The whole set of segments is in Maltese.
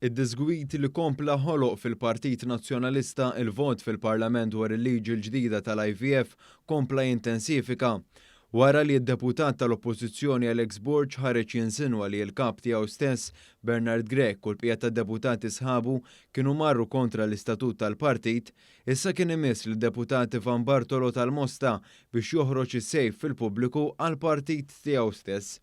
Id-diżgwid li kompla ħoloq fil-Partit Nazzjonalista il-vot fil-Parlament dwar il-liġi l-ġdida tal-IVF kompla jintensifika. Wara li d-deputat tal-Oppożizzjoni Alex Borg ħareġ jinsinwa li l-kap tiegħu stess Bernard Grech u l-bqija tad-deputati sħabu kienu marru kontra l-istatut tal-partit, issa kien imiss lid-deputat Ivan Bartolo tal-Mosta biex joħroġ is-sejf fil-pubbliku għall-partit tiegħu stess.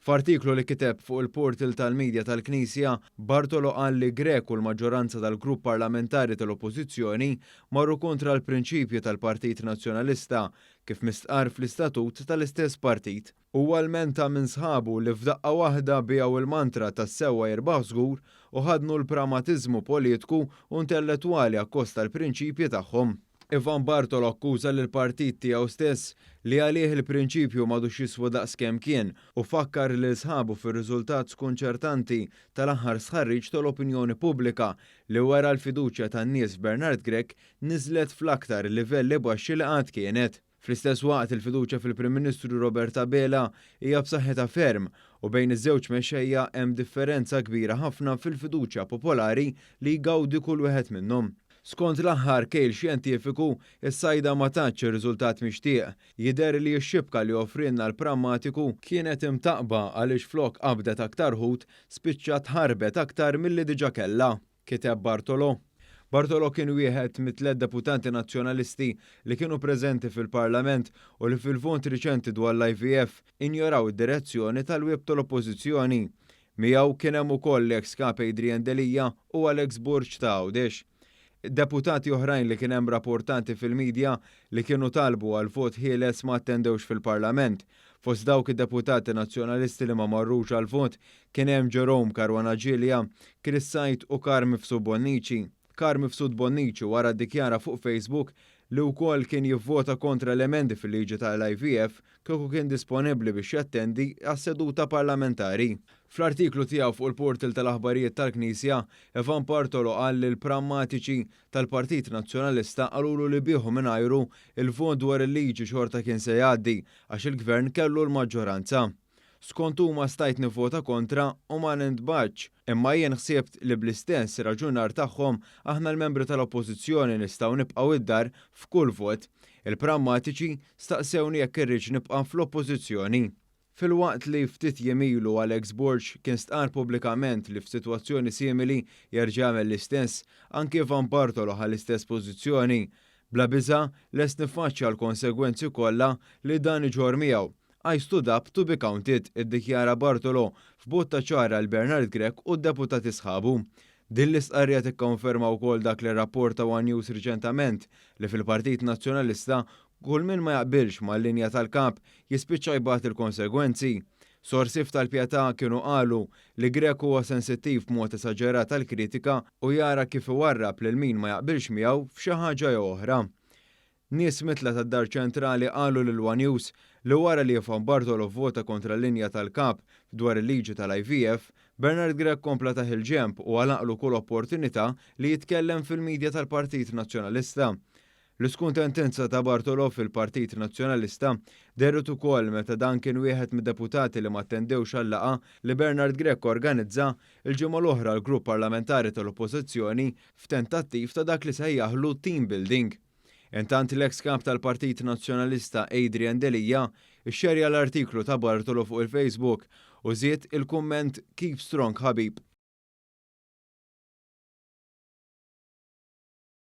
F'artiklu li kiteb fuq il-portal tal-medja tal-Knisja, Bartolo qal li Grech u l-maġġoranza tal-grupp parlamentari tal-Oppożizzjoni marru kontra l-prinċipji tal-Partit Nazzjonalista kif mistqar fl-istatut tal-istess partit. Huwa lmenta minn sħabu li f'daqqa waħda biegħu il-mantra tas-sewwa jirbaħ żgur u ħadnu l-pragmatiżmu politiku u intellettwali akkost tal-prinċipji tagħhom. Ivan Bartolo akkuża lill-partit tiegħu stess li għalih il-prinċipju m'għadux jiswa daqskemm kien u fakkar lil sħabu fir-riżultat skonċertanti tal-aħħar stħarriġ tal-opinjoni pubblika li wera l-fiduċja tan-nies f'Bernard Grech niżlet fl-aktar livelli baxxi li qatt kienet. Fl-istess waqt, il-fiduċja fil-Prim Ministru Robert Abela hija b'saħħitha ferm u bejn iż-żewġ mexxejja hemm differenza kbira ħafna fil-fiduċja popolari li jgawdi kull wieħed minnhom. Skont l-aħħar kejl xjentifiku, is-sajda ma tatx ir-riżultat mixtieq. Jidher li x-xibka li offrielna l-prammatiku kienet imtaqqba għaliex flok qabdet aktar ħut, spiċċat ħarbet aktar milli diġà kellha, kiteb Bartolo. Bartolo kien wieħed mit-tliet deputati nazzjonalisti li kienu preżenti fil-Parlament u li fil-vot riċenti dwar l-IVF injoraw id-direzzjoni tal-whip tal-Oppożizzjoni. Miegħu kien hemm ukoll l-ex kap Adrian Delia u Alex Borg ta' Għawdex. Deputati oħrajn li kien hemm rapportati fil-medja li kienu talbu għal vot ħieles ma attendewx fil-Parlament. Fost dawk id-deputati nazzjonalisti li ma marrux għal vot kien hemm Jerome Caruana Cilia, Chris Said u Carm Mifsud Bonnici. Carm Mifsud Bonnici wara ddikjara fuq Facebook li wkoll kien jivvota kontra l-emendi fil-liġi tal-IVF kieku kien disponibbli biex jattendi għas-seduta parlamentari. Fl-artiklu tiegħu fuq il-portal tal-aħbarijiet tal-Knisja, Ivan Bartolo qal li l-prammatiċi tal-Partit Nazzjonalista qalulu li bih u mingħajru il-vot dwar il-liġi xorta kien se jgħaddi għax il-gvern kellu l-maġġoranza. Skont huma stajt nivvota kontra u ma nintbagħatx, imma jien ħsibt li bl-istess raġunar tagħhom aħna l-membri tal-Oppożizzjoni nistgħu nibqgħu id-dar f'kull vot. Il-prammatiċi staqsewni jekk irridx nibqa' fl-Oppożizzjoni. Filwaqt li ftit jiem ilu Alex Borg kien stqar pubblikament li f'sitwazzjoni simili jerġa' jagħmel l-istess, anki Ivan Bartolo ħa l-istess pożizzjoni. Bla biża', lest niffaċċja l-konsegwenzi kollha li dan iġorr miegħu. "I stood up to be counted," iddikjara Bartolo f'botta ċara lil Bernard Grech u d-deputati sħabu. Din l-istqarrija tikkonferma wkoll dak li rrapporta One News riċentament li fil-Partit Nazzjonalista kull min ma jaqbilx mal-linja tal-kap jispiċċa jbati l-konsegwenzi. Sorsi f'Tal-Pietà kienu qalu li Grech huwa sensittiv b'mod esaġerat għall-kritika u jara kif iwarrab lil min ma jaqbilx miegħu f'xi ħaġa jew oħra. Nies midħla tad-Dar Ċentrali qalu lil One News li wara li Ivan Bartolo vvota kontra l-linja tal-kap dwar il-liġi tal-IVF, Bernard Grech kompla tah il-ġenb u għalaqlu kull opportunità li jitkellem fil-medja tal-Partit Nazzjonalista. L-iskuntentizza ta' Bartolo fil-Partit Nazzjonalista dehret ukoll meta dan kien wieħed mid-deputati li ma attendewx għal-laqgħa li Bernard Grech organizza il-ġimgħa l-oħra l-grupp parlamentari tal-Oppożizzjoni f'tentattiv ta' dak li sejjaħlu team building. Intant, l-ex kap tal-Partit Nazzjonalista Adrian Delia xxerja l-artiklu ta' Bartolo fuq il-Facebook u żied il-kumment "Keep strong, ħabib".